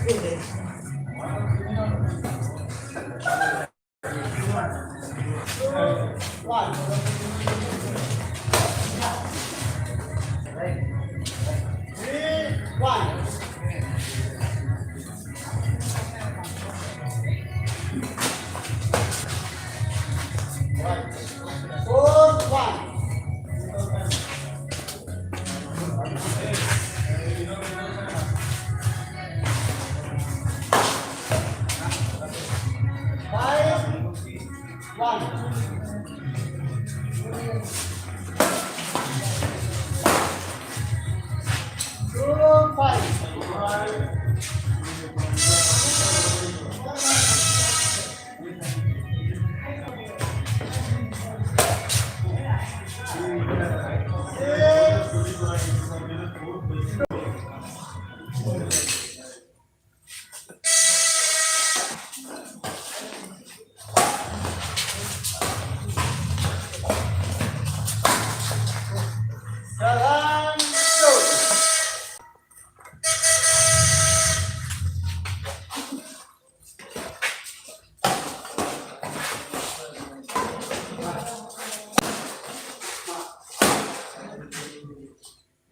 2, 1. 3, 1. 4, 1. 5, 1. 2, 5. 6. 7, 2.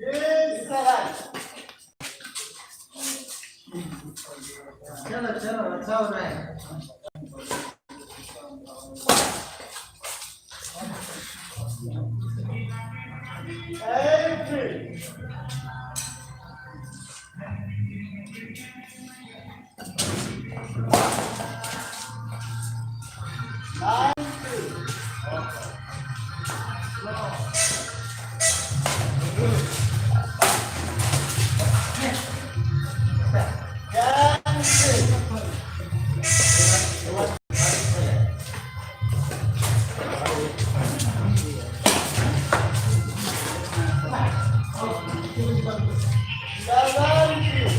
8, 7. चलो चलो, अच्छा हो रहा है। 8, 3. 9, 3. 10, 3. 11, 3.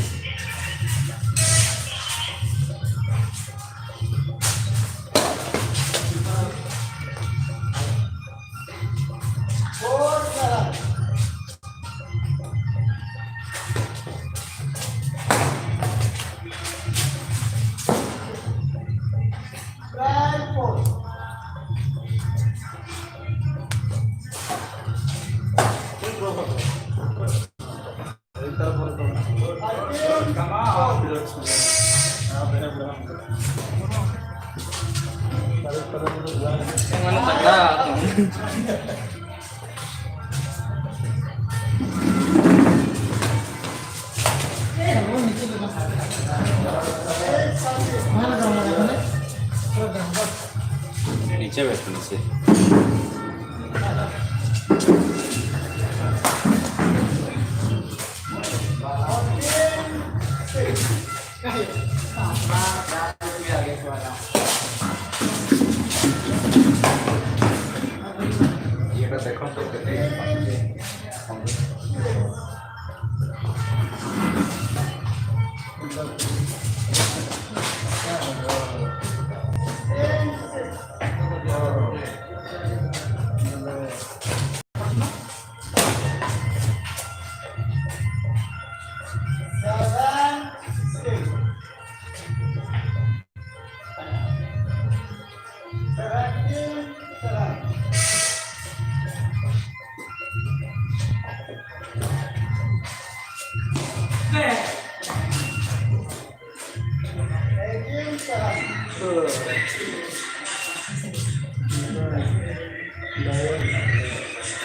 4, 7. 12, 4. 13, 4. 8, 13. नीचे बैठो, नीचे। 14, 6. এটা দেখো তো কেটে। 10, 6. 7, 6.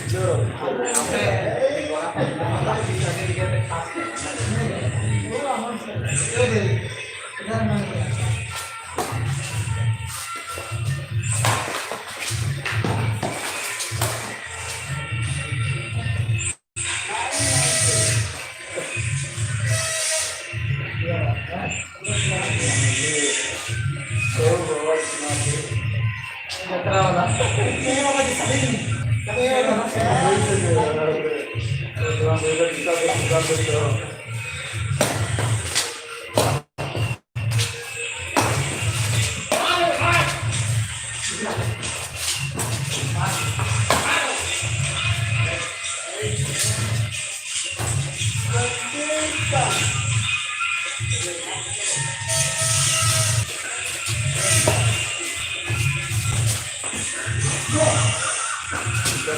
17, 7. 18, 7. 19, 7. Come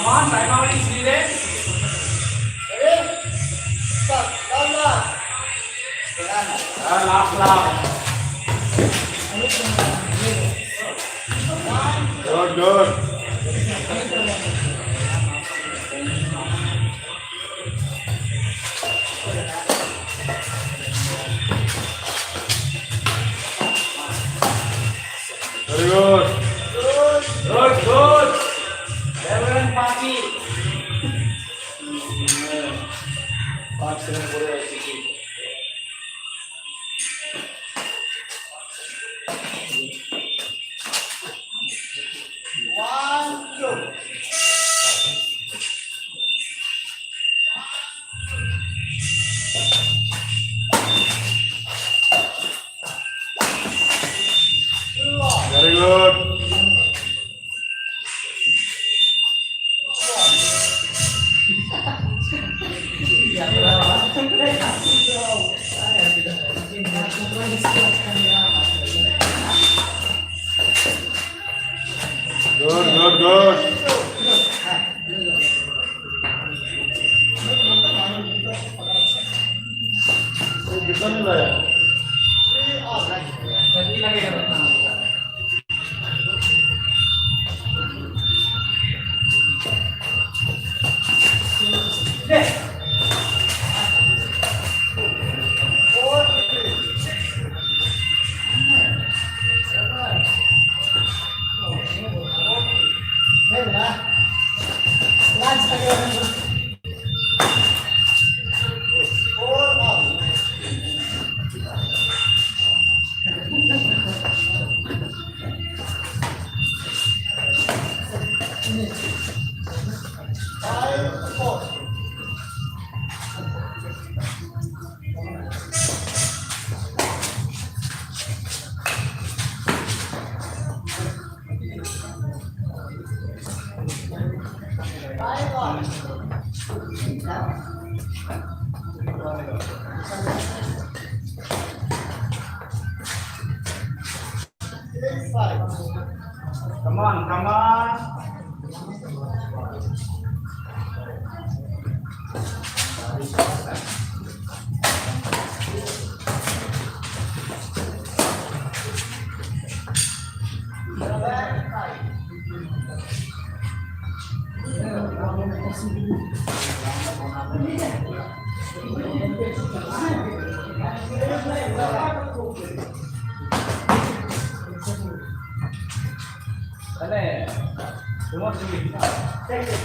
on, time out is needed. Ready? Start. Down last. Last lap. Good, good. Very good. Good. Good, good. 11:40. 5 second পরে আছে কি। 1, 2. Very good. Good, good, good. कितना नहीं लाया? 3 all. लगेगा। 4, 3. 4 all. 5, 4. 5 all. 6, 5. Come on, come on. 7, 5. তাহলে তোমার তুমি 8, 6.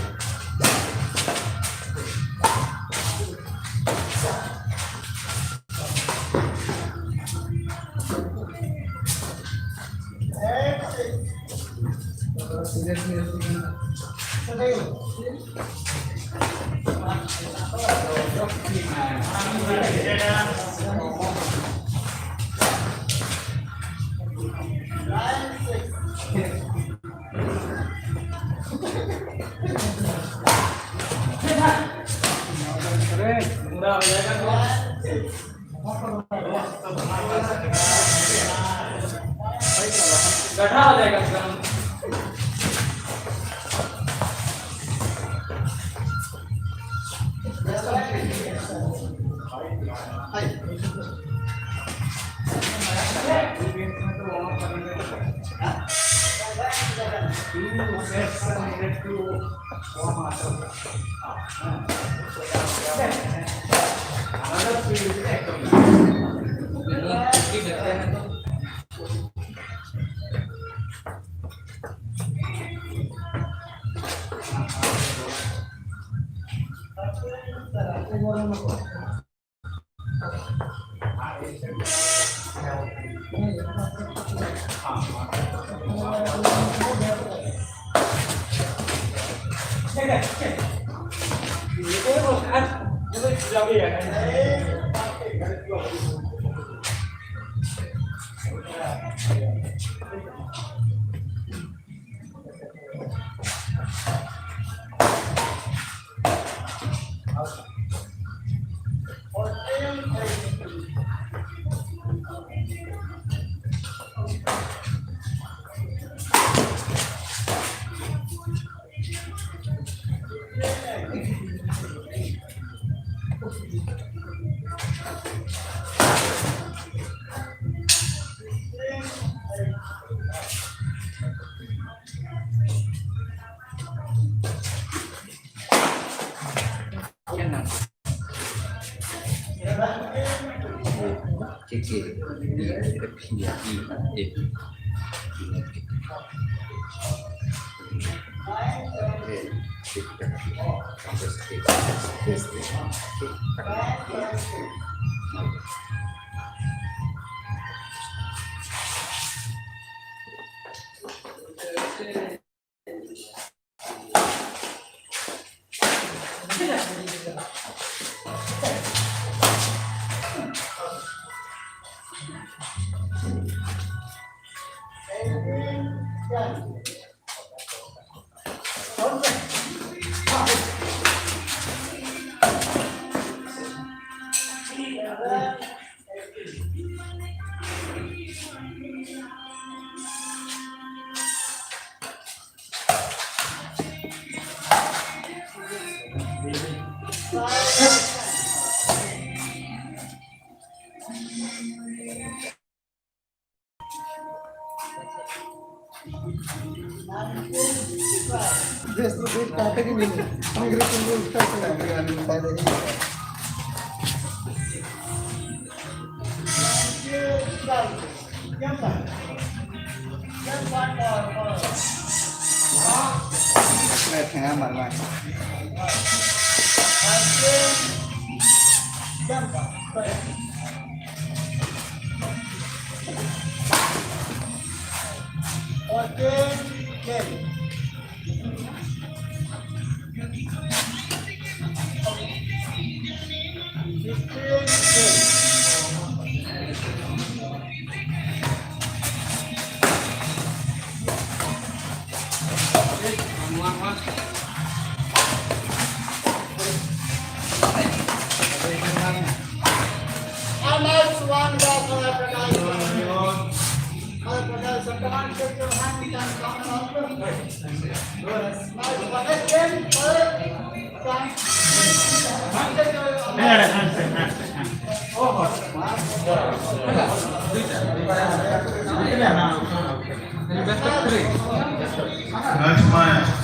9, 6. पूरा हो जाएगा तो। 6. गड्ढा हो जाएगा एकदम। 5. Two sets are needed to warm up. Another three is একদম। सकते हैं तो। K K D F E A Nice man.